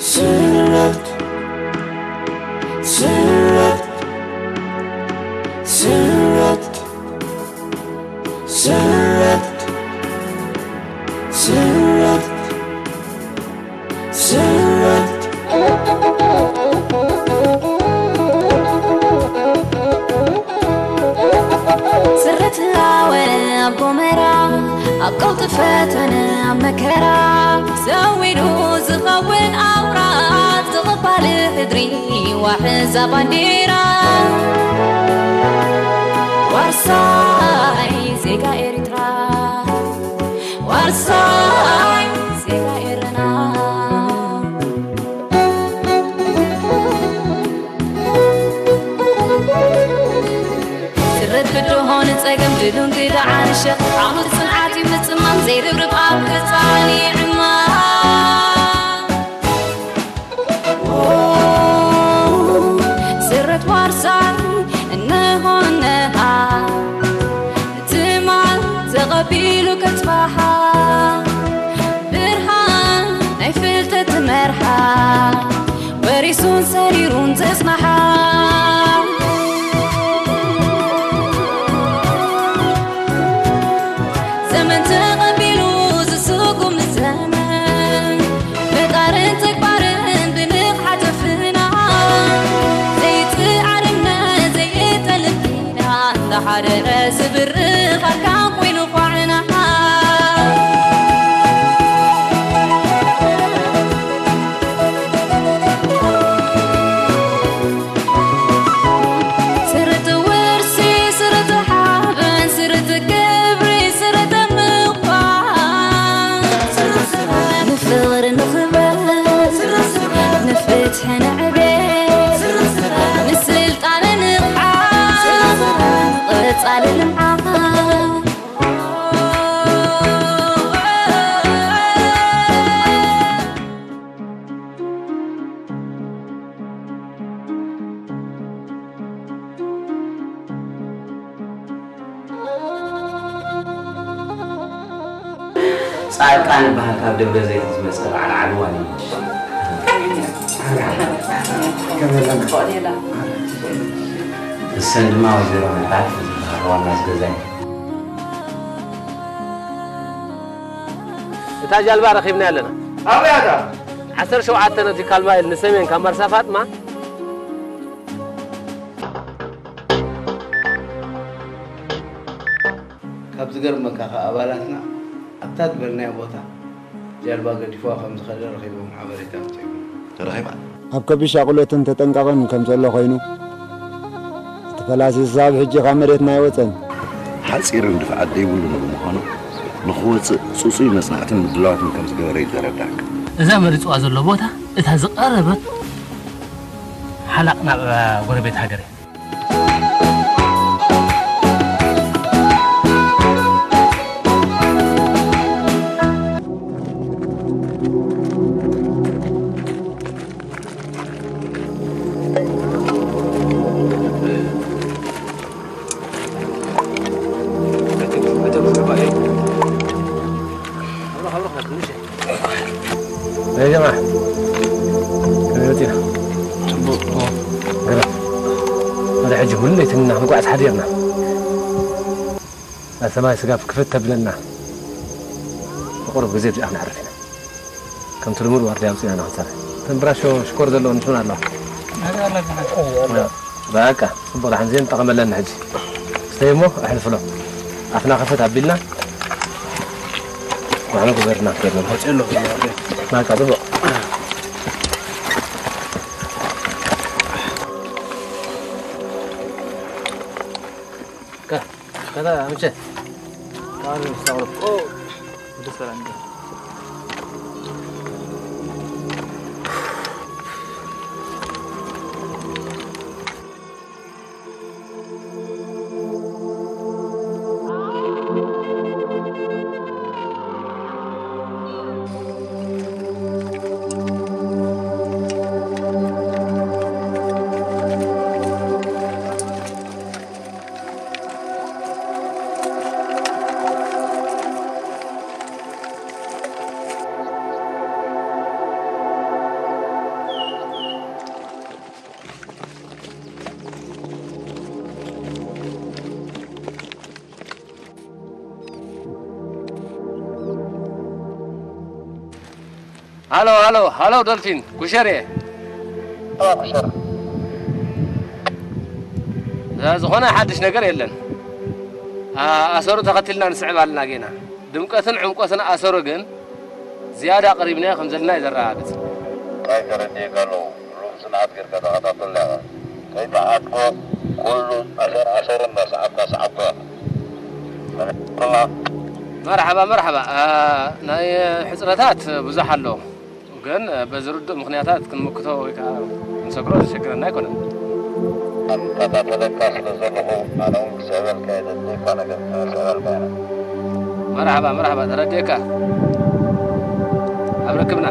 ስረት ስረት ስረት ስረት ስረት ስረት ስረት ሃወ ኣብ ጎመራ ኣብ ቀውጢ ፈተነ ኣብ መከራ ሰዊዱ ዝኸውን ኣውራ ተቐባሊ ሕድሪ ዋሕዛ ባንዴራ ዋርሳይ ዜጋ ኤርትራ ዋርሳይ ዜጋ ኤረና ስረት ብድሆ ንጸገም ድሉን ግዳ ዓርሸ ዓሙር ጽንዓት እዩ ምጽማም ዘይርብርብ ኣብ ገጻኒ ዕማም ስረት ዋርሳይ እንሆነሃ ትማል ተቐቢሉ ከጽባሓ ብርሃን ናይ ፍልጠት ትመርሓ ወሪሱን ሰሪሩን ዘጽናሓ ዘመን ተቐቢሉ ዝስጉም ዘመን ምጣርን ተግባርን ብንቕሓት ኣፍና ዘይትዓርነ ዘይጠልብ ኪዳን ተሓደረ ዝብርኽ ኣርካን ኮይኑ ኳዕና ስርት ውርሲ ስርት ሓበን ስርት ክብሪ ስርት ምዃን ንፍቕሪ ንኽበር ንፍትሒ ንዕቤት ንስልጣነ ንቕሓት ንቐጻሊ ልምዓት ጻድቃን ይበሃል ካብ ደብረ ዘይት ዝመጸ በዓል ዓድዋ እዩ። እሰን ድማ ወይዘሮ መዓት ዝበሃል ዋና ኣስገዛይ። እታ ጃልባ ረኺብናያ ኣለና። ኣበይ ኣታ? ዓሰርተ ሸውዓተ ናውቲካል ማይል ንሰሜን ካብ መርሳ ፋጥማ። ካብ ዝገርመካ ከኣ ኣባላትና ኣብታ ዝበልናዮ ቦታ ጃልባ ገዲፍዋ ከም ዝኸደ ረኺቦም ሓበሬታ ኣምጺኦም። ተረኺባ። ኣብ ከቢድ ሻቕሎትን ተጠንቀቕን ከም ዘሎ ኮይኑ፣ እቲ ፈላሲ ክሳብ ሕጂ ካብ መሬትና ኣይወጸን። ሓጺርን ድፍዓት ደይብሉ ንምዃኑ ንኽወጽእ ጽጹይ መጽናዕትን ምድላዋትን ከም ዝገበረ እዩ ዘረዳእካ። እዛ መሪጽዋ ዘሎ ቦታ እታ ዝቐረበት ሓላቕ ናብ ጎረቤት ሃገር እያ። يا جماعة كيف مشينا؟ صبوح. قرب. هذا حجه ولا يتمنى نقعد حديرنا. السماء سقاف كفت تبلنا. قرب بزيد احنا عرفنا. ከምቲ ልሙድ ዋርድያ ኣውፂእና ኢና ክንሰርሕ። እተን ብራሾ ሽኮር ዘለወን ሽመን ኣለዋ። በቃ ፅቡቕ ደሓን እዚአን ንጠቐመለን ሕጂ። ስተይ እሞ ኣሕልፍሎም። ኣፍና ከፈት ኣቢልና ንሕና ጉበርና ከድና። በቃ ፅቡቕ። ከታ ምቸ። ሃሎ ሃሎ ሃሎ፣ ዶልፊን ኩሸር እየ። ኣዋ ኩሸር። ዝኾነ ሓድሽ ነገር የለን። ኣ- ኣሰሩ ተኸቲልና ንስዕብ ኣለና ጌና። ድምቀትን ዕምቆትን ኣሰሩ ግን ዝያዳ ቀሪብናዮ ከም ዘለና እዩ ዘረጋግጽ። እንታይ ተረዲእካ ኣለዉ? ሩብ ጽንዓት ጌርካ ተኸታተልና ኢኻ። ከይተዓጥቆ ኩሉ ኣሰር ኣሰሩ እንዳሰዓብካ ሰዓብኮ ኢኻ። መርሓባ፣ መርሓባ። ኣ፣ ናይ ሕጽረታት ብዙሕ ኣሎ፣ ግን በዚ ርዱእ ምኽንያታት ክንምክቶ ወይ ከዓ ክንሰግሮ ዘሸግረና ኣይኮነን። ኣከታተለካ ስለ ዘለኹ ኣነ እውን ክስዕበልካ እየ። ዘድልየካ ነገር ክነስዕበልካ ኢና። መርሓባ፣ መርሓባ፣ ተረዲእካ ኣብ ርክብና።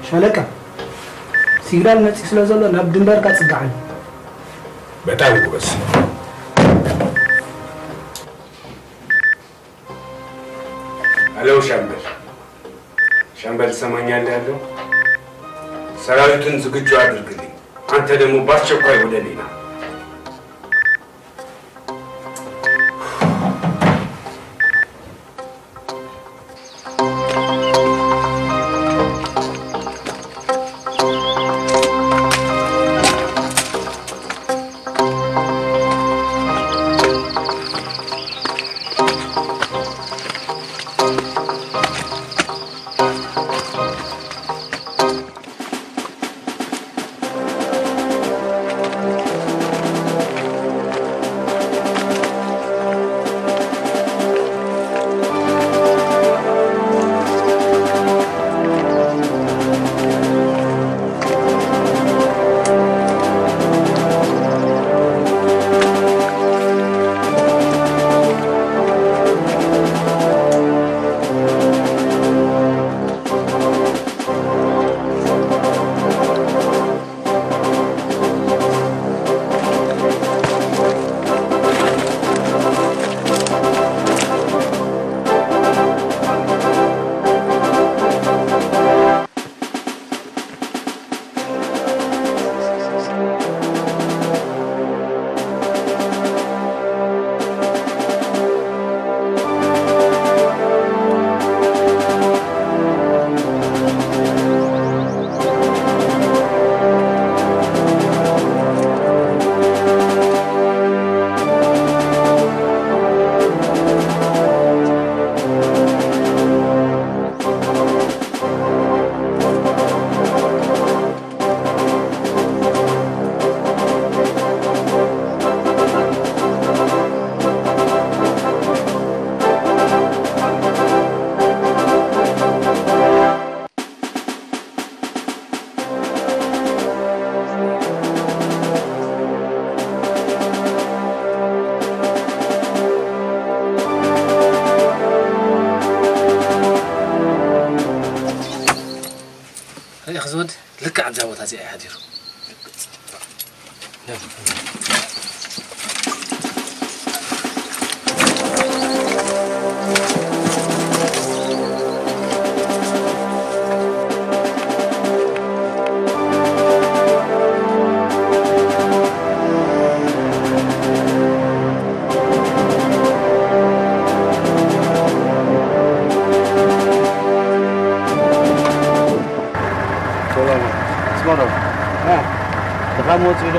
ሻለቃ፣ ሲግናል መጺኡ ስለ ዘሎ ናብ ድንበርካ ጽጋዓኒ። በጣም ጎበዝ። ሄሎ ሻምበል፣ ሻምበል ትሰማኛለህ? ያለው ሰራዊቱን ዝግጁ አድርግልኝ። አንተ ደግሞ በአስቸኳይ ወደ እኔ ና። ርኢኽ ዝወድ ልክዕ ኣብዛ ቦታ እዚኣ እዩ ሓዲሩ። ሰላም። ስማዶ። እ? ድኻም ወፂኡ ዶ?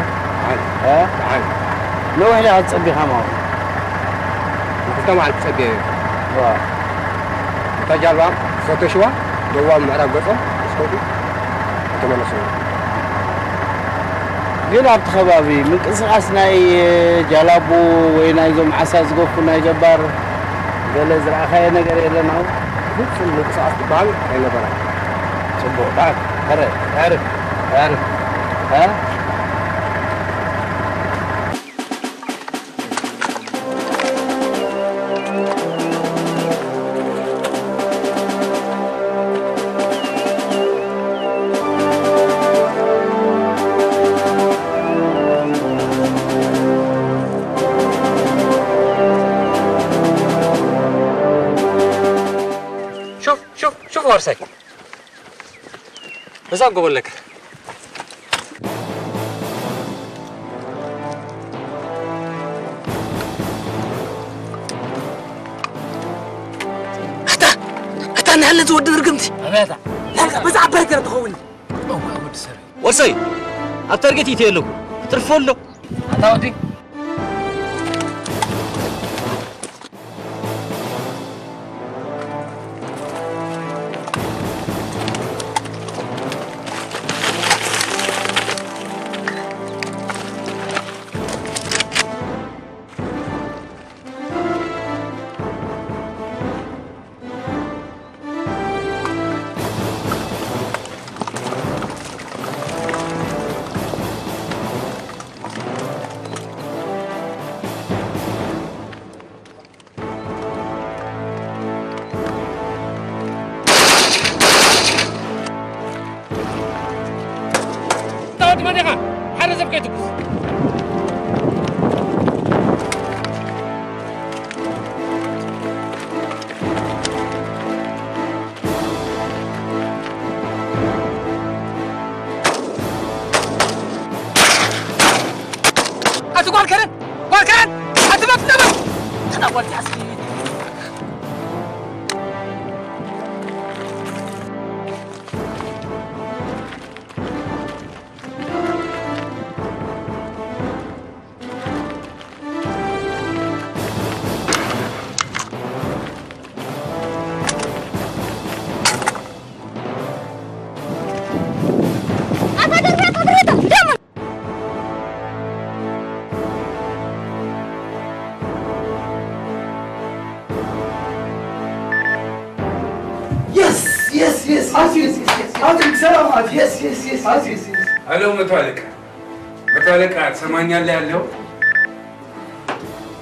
እ? ነዊሕ ዲኻ ትፀቢኻ ማለት? ንክልተ መዓልቲ ፀቢየ እየ። ዋ። እታ ጃልባ ፈተሽዋ፣ ደቡባዊ ምዕራብ ገፆም፣ ተመለሱ። ግን ኣብቲ ከባቢ ምንቅስቓስ ናይ ጃላቡ ወይ ናይዞም ዓሳ ዝገፉ ናይ ገባር ገለ ዝረኣኻዮ ነገር የለን? ኣብ ፍጹም ምንቅስቓስ ዝበሃል ኣይነበረን። ጽቡቕ፣ ተዓል፣ ሕረ፣ ኣዕርፍ፣ ኣዕርፍ። እ? ሹፍ፣ ሹፍ፣ ሹፍ ዋርሳይ። እዛ ጎበለክ። ኣታ፣ ኣታ፣ ንሃለ ዝወዲ ርግምቲ። ኣበያታ? ናልካ በዛ ዓባይ ገረ ትኸውን። እዋ፣ ወዲ ሰብ። ወርሳይ፣ ኣብ ታርጌት ይእቲ ኣለኹ። ትርፎ ኣሎ። ኣታ ወዲ። ታወዲ መን ኢኻ? ሓደ ሰብ ከይትኩስ። ኣቲ ጓል ከረን፣ ጓል ከረን፣ ኣቲ መፍለመ። ተናወልቲ ኣስኪ። Yes, yes, yes, yes, yes, yes, yes. Patrick, ሰላም፣ Patrick. Yes, yes, yes, yes, yes, yes. ሄሎ፣ መቶ አለቃ። መቶ አለቃ፣ ትሰማኛለህ ያለው?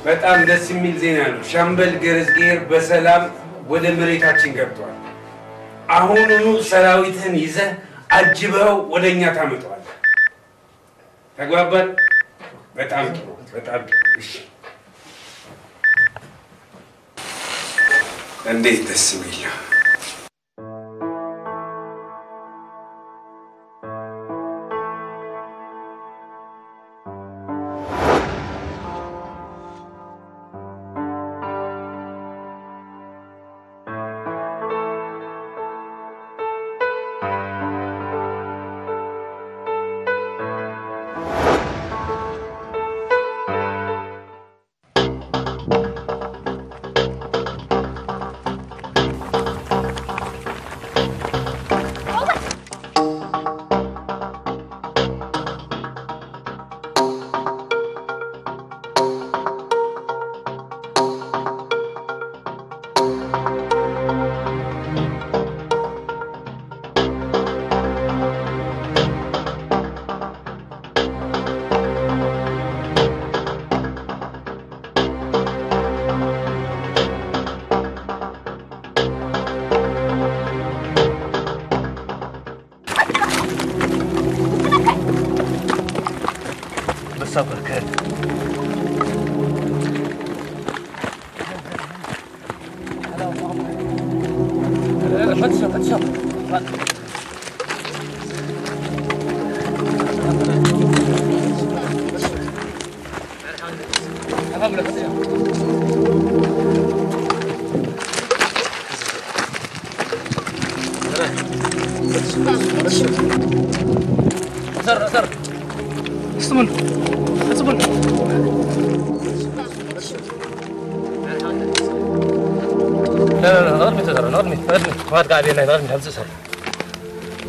በጣም ደስ የሚል ዜና ነው። ሻምበል ገረዝጌር በሰላም ወደ መሬታችን ገብቷል። አሁኑኑ ሰራዊትህን ይዘህ አጅበኸው ወደ እኛ ታመጣዋለህ። ተግባባን? በጣም ጥሩ፣ በጣም ጥሩ። እሺ። እንዴት ደስ የሚል ነው።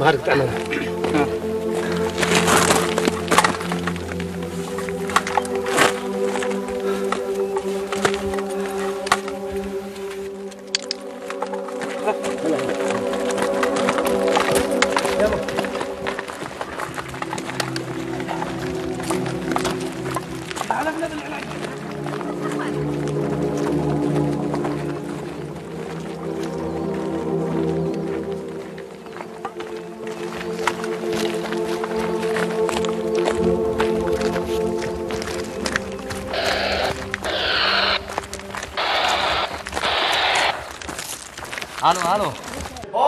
ምኻድ ክጥዕመና። ሃሎ፣ ሃሎ። ኦ፣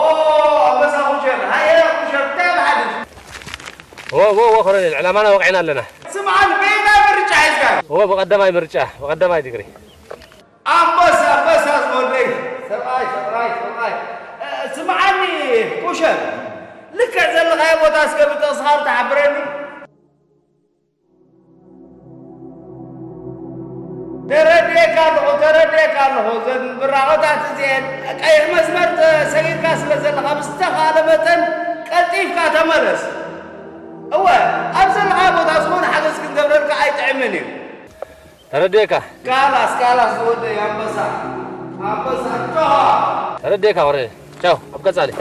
ኣንበሳ ኩሸር፣ ሃየ ኩሸር፣ እንታይ በሃል? ዎ፣ ዎ፣ ዎ፣ ኮሎኔል፣ ዕላማና ወቂዕና ኣለና። ስምዓኒ፣ በየናይ ምርጫ ሒዝካ? ዎ፣ ብቐዳማይ ምርጫ፣ ብቐዳማይ ዲግሪ። ኣንበሳ፣ ኣንበሳ ዝወደይ፣ ሰብኣይ፣ ሰብኣይ፣ ሰብኣይ። እ፣ ስምዓኒ፣ ኩሸር፣ ልክዕ ዘለኻዮ ቦታ እስከ ብጥቕስኻ እንተሓብረኒ። ተረዲኤካ ኣለኹ፣ ተረዲኤካ ኣለኹ። እዘን ብራኸታት እዚኤን ቀይሕ መስመር ተሰጊርካ ስለ ዘለኻ፣ ብዝተኻእለ መጠን ቀልጢፍካ ተመለስ። እወ፣ ኣብ ዘለኻዮ ቦታ ዝኾነ ሓገዝ ክንገብረልካ ኣይጥዕምን እዩ። ተረዲኤካ። ካላስ፣ ካላስ ዝወደይ ኣንበሳ፣ ኣንበሳ ጮኻ። ተረዲኤካ ኮረኔል። ቻው፣ ኣብ ቀጻሊ።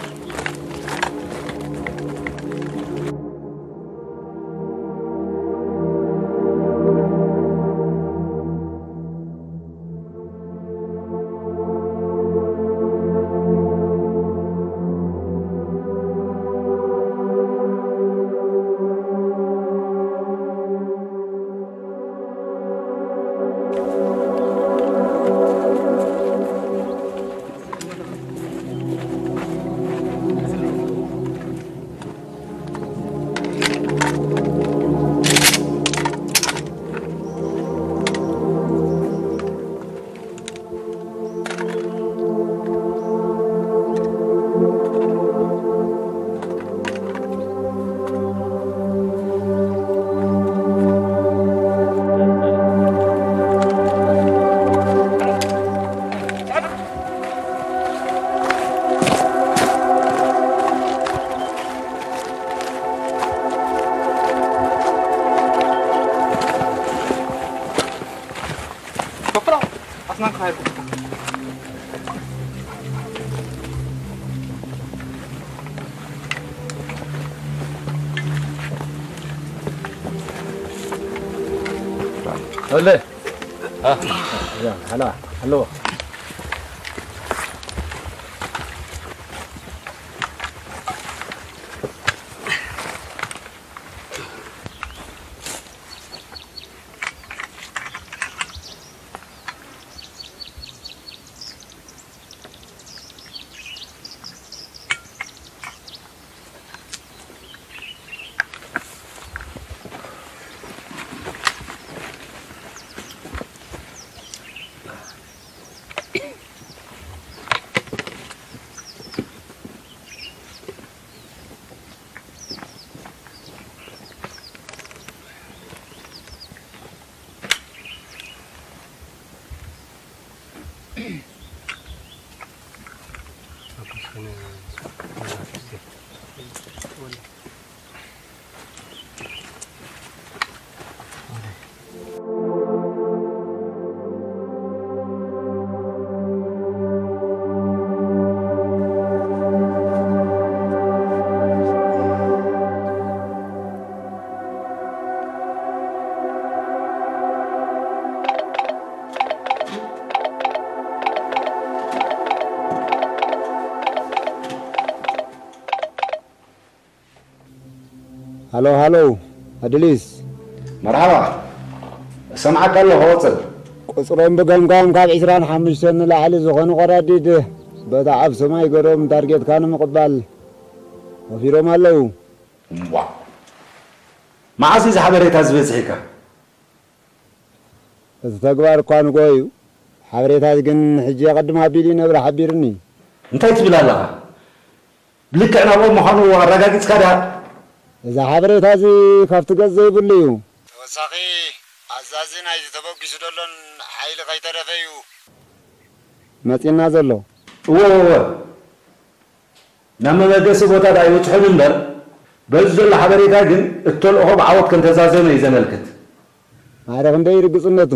هلا. ها. هلا، هلا. ሃሎ፣ ሃሎ፣ ኣድሊስ። መርሓባ። እሰምዓካ ኣለኹ፣ ቀጽል። ቁጽሮም ብገምጋም ካብ ዕስራን ሓሙሽተን ንላዕሊ ዝኾኑ ቆራዲድ በታ ኣብ ሰማይ ገሮም ታርጌትካ ንምቕባል ወፊሮም ኣለዉ። እምቧ። መዓስ እዩ እዚ ሓበሬታ ዝበጽሐካ? እቲ ተግባር እኳ ንግሆ እዩ። ሓበሬታት ግን ሕጂ የቐድም ኣቢሉ ይነብር ሓቢሩኒ። እንታይ ትብል ኣለኻ? ብልክዕ ናብኦም ምዃኑ ኣረጋጊጽካ ድኣ? እዚ ሓበሬታ እዚ ካብቲ ገጽ ዘይብሉ እዩ። ተወሳኺ ኣዛዚ ናይቲ ተበጊሱ ዘሎን ሓይሊ ከይተረፈ እዩ መጺእና ዘሎ። እወ፣ እወ፣ እወ። ናብ መበገሲ ቦታ ደኣ ይበጽሑን እምበር፣ በዚ ዘሎ ሓበሬታ ግን እተልእኾ ብዓወት ከም ተዛዘመ እዩ ዘመልክት። ማዕረ ክንደይ ርግጽነቱ?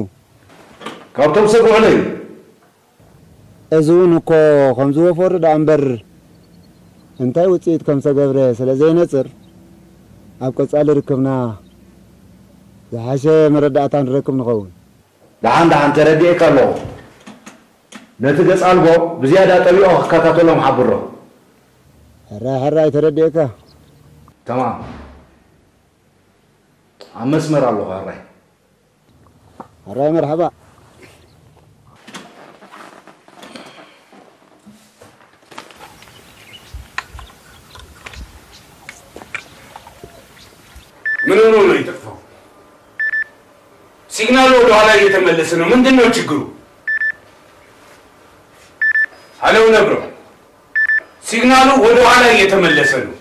ካብቶም ሰብ ውዕሎ እዩ። እዚ እውን እኮ ከም ዝወፈሩ ደኣ እምበር እንታይ ውጽኢት ከም ዝተገብረ ስለ ዘይነጽር፣ ኣብ ቀጻሊ ርክብና ዝሓሸ መረዳእታ ንረክብ ንኸውን። ደሓን ደሓን ተረዲኤካ ኣለኹ። ነቲ ገጽ ኣልቦ ብዝያዳ ጠቢቖ ክከታተሎም ሓብሮ። ሕራይ ሕራይ ተረዲኤካ። ተማም። ኣብ መስመር ኣለኹ ሕራይ። ሕራይ መርሓባ። ምን ሆኖ ነው የጠፋው? ሲግናሉ ወደ ኋላ እየተመለሰ ነው። ምንድን ነው ችግሩ? አለው ነግሮ ሲግናሉ ወደ ኋላ እየተመለሰ ነው።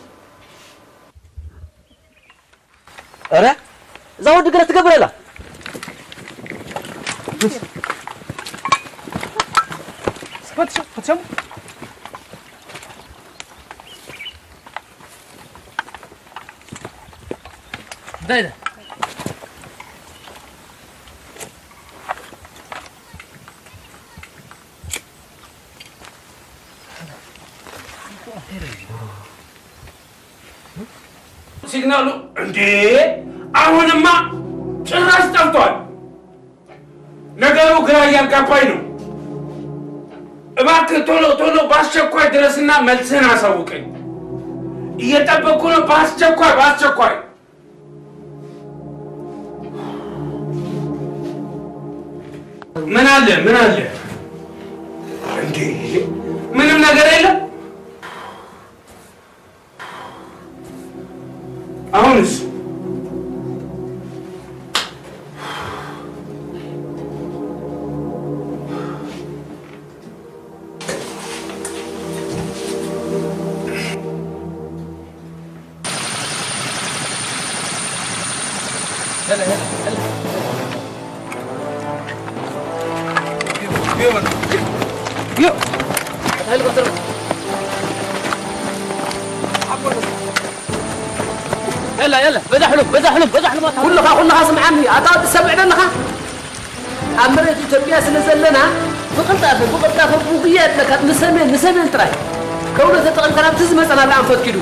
ኧረ እዛ ወዲ ግረ ትገብረላ ሲግናሉ እንዴ አሁንማ ጭራሽ ጠፍቷል። ነገሩ ግራ እያጋባኝ ነው። እባክህ ቶሎ ቶሎ በአስቸኳይ ድረስና መልስህን አሳውቀኝ። እየጠበቅኩ ነው። በአስቸኳይ በአስቸኳይ። ምን አለ ምን አለ እንዴ? ምንም ነገር የለም። አሁንስ يلا يلا بزحلو بزحلو بزحلو ما تعمل. كلها كلها سمعني أتعطي سبع لنا. ኣብ መሬት ኢትዮጵያ ስለ ዘለና ብቕልጣፈ ብቕልጣፈ ብጉያ የድለካ ንሰሜን ንሰሜን ጥራይ ከብሎ ተጠቐምካ ናብቲ ዝመፀና ደኣ ንፈትኪዱ።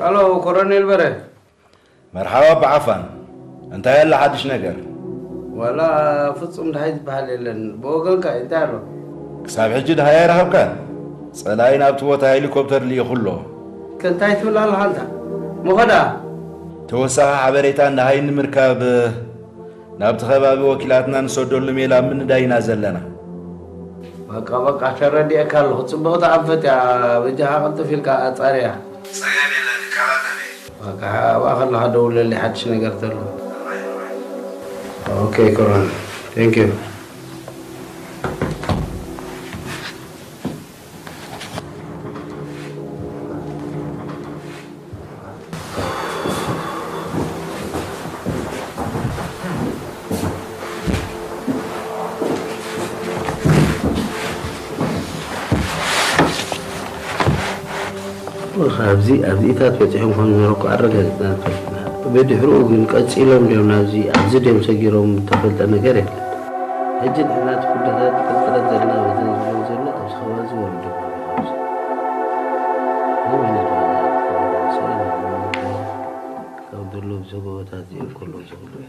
ሃሎ ኮረኔል በረ። መርሓባ ብዓፋን፣ እንታይ ኣሎ ሓድሽ ነገር? ዋላ ፍጹም ድሃይ ዝበሃል የለን። ብወገንካ እንታይ ኣሎ? ክሳብ ሕጂ ድሃይ ኣይረኸብካን? ጸላኢ ናብቲ ቦታ ሄሊኮፕተር ልኢኹ ኣሎ። ከ እንታይ ትብል ኣለኻ ኣንታ? መኸዳ? ተወሳኺ ሓበሬታን ድሃይን ንምርካብ ናብቲ ከባቢ ወኪላትና ንሰደሉ ሜላ ኣብ ምንዳይ ኢና ዘለና። በቃ በቃ ተረዲኤካ ኣለኹ። ጽብቕቲ ኣንፈት እያ። በጃኻ ቅልጥፍ ኢልካ ኣጻርያ። ጸገም የለን እከታተል እየ። በቃ ኣብኣ ከለኻ ደውለለይ ሓድሽ ነገር ተሎ። ኦኬ ኮሮና። Thank you. ኣብዚ ኣብዚታት በፂሖም ከም ዝነበሩ እኮ ኣረጋጊፅና ንፈልጥ ኢና። ብድሕርኡ ግን ቀፂሎም ድዮም ናብዚ ኣብዚ ድዮም ሰጊሮም ዝተፈልጠ ነገር የለን። ሕጂ ንሕና እቲ ኩነታት ዝቀፅለን ዘለና በዘን ዝበሉ ዘሎ ኣብዚ ከባቢ ዝወርዱ ካብ ዘሎ ብዘጎቦታት እዚኦም ከሎ ዝብሉ እያ።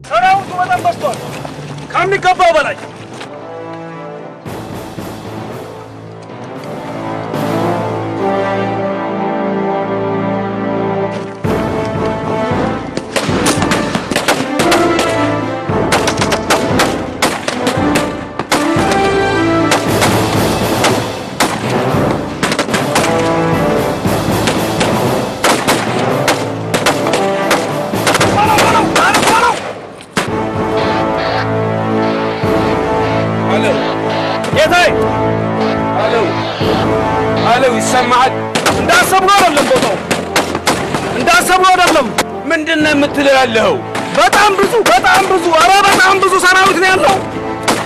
ሰራዊቱ በጣም በዝቷል፣ ከሚገባው በላይ። ይሰማሃል። እንዳሰብነው አይደለም ቦታው፣ እንዳሰብነው አይደለም። ምንድን ነው የምትለው ያለኸው? በጣም ብዙ፣ በጣም ብዙ፣ ኧረ በጣም ብዙ ሰራዊት ነው ያለው።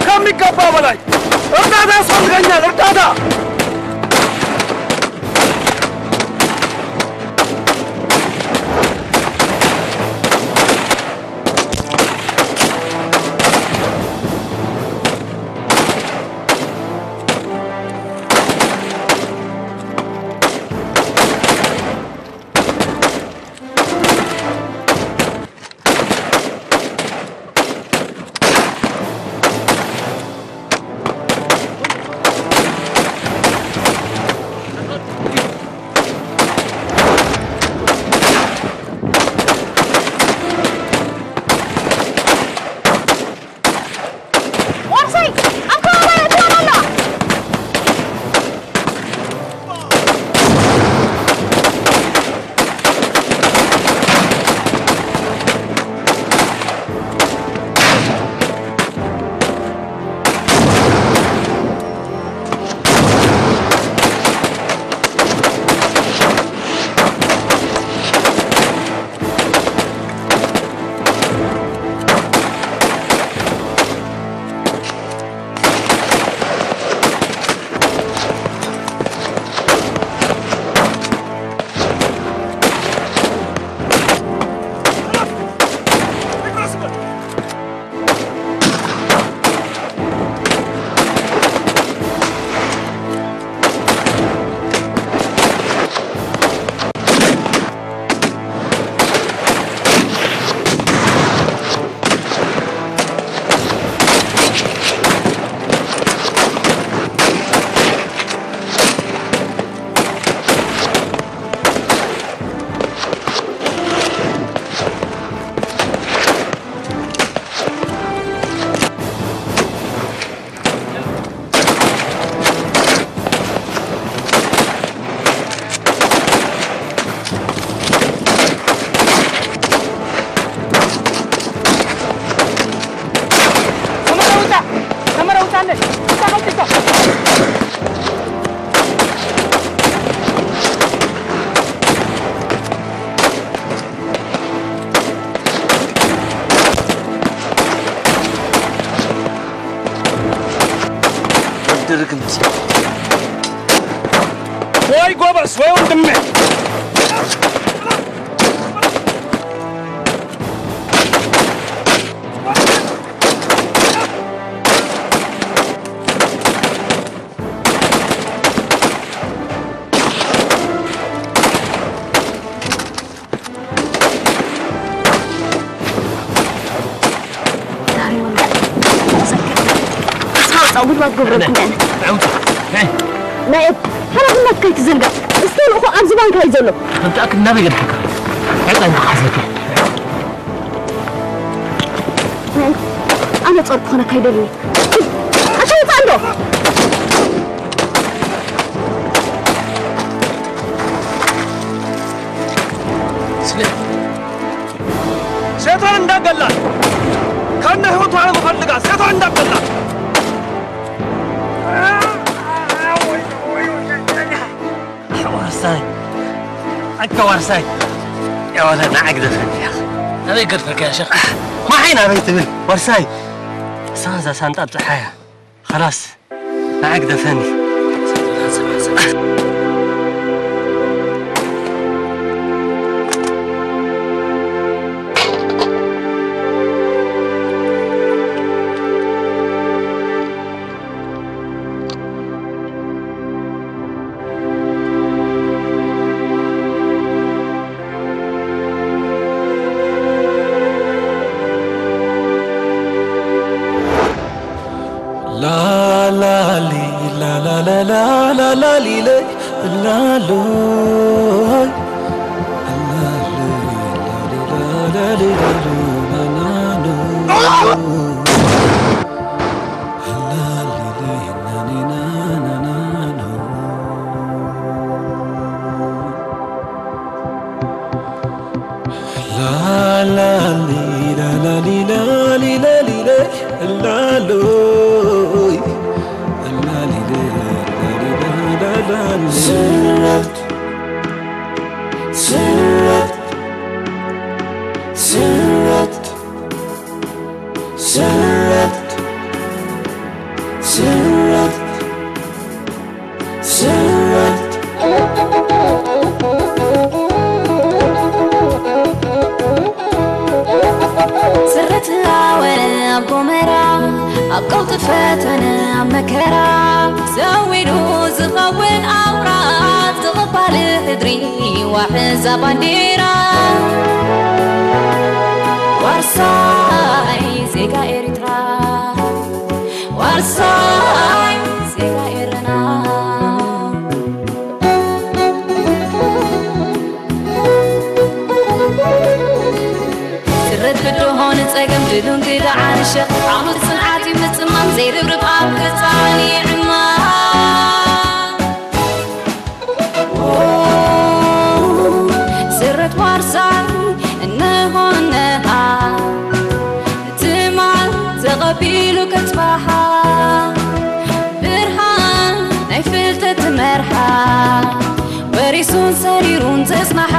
ከሚገባ በላይ እርዳታ ያስፈልገኛል፣ እርዳታ። ዋርሳይ፣ ኣብ ከባቢና ትኾን ኣላ። ወዲ ርግምቲ። ወይ ጎበስ፣ ወይ ወንድሜ። ተስፋ ውፃእ፣ ጉድባት ገብረልኩም እነ። ኣነ። ኣውፃእ። ናይ ሓላፍነት ከይትዘንጋዕ። እስተ ልእኹ ኣብዚ ባንካ እዩ ዘሎ። ከምቲ ኣክል ናበይ ገድፍካ? ዕፃ እንተሓዘካ። ኣነ ጸርኩ ኾነ ካይደልኒ። ኣታ ውፃእ እንዶ። ስለ ሴቷን እንዳገላት ከነ ህይወቷ ነው የምፈልጋት። ሴቷን እንዳገላት። ዋርሳይ፣ ኣካ ዋርሳይ፣ የወለ ንዓይ ግደፈኒ ኢኻ። ኣበይ ገድፈካ ያ ሸኽ? ማሓይ ናበይ ትብል? ዋርሳይ፣ እሳ እዛ ሳንጣ ብፅሓያ። ኸላስ፣ ንዓይ ግደፈኒ። ላላሊ ላላላላላሊለ ላሎይ ስረት ስረት ስረት ስረት ስረት ስረት ስረት ኣወ ኣብ ጎመራ ኣብ ቀውጢ ፈተነ ኣብ መከራ ዘዊሉ ዝኸውን ኣውራት ዝቕባል ሕድሪ ዋሕዛ ባንዴራ ዋርሳይ ዜጋ ኤርትራ ዋርሳይ ዜጋ ኤረና ስረት ብድሆ ንጸገም ድሉን ግዳዓን ሸኽ ዓሙር ጽንዓት እዩ ምጽማም ዘይርብርብ ኣብ ክጻን ይዕማ ስረት ዋርሳይ እንሆነኻ ትማል ተቐቢሉ ከጽባሓ ብርሃን ናይ ፍልጠት ትመርሓ ወሪሱን ሰሪሩን ዘጽናሓ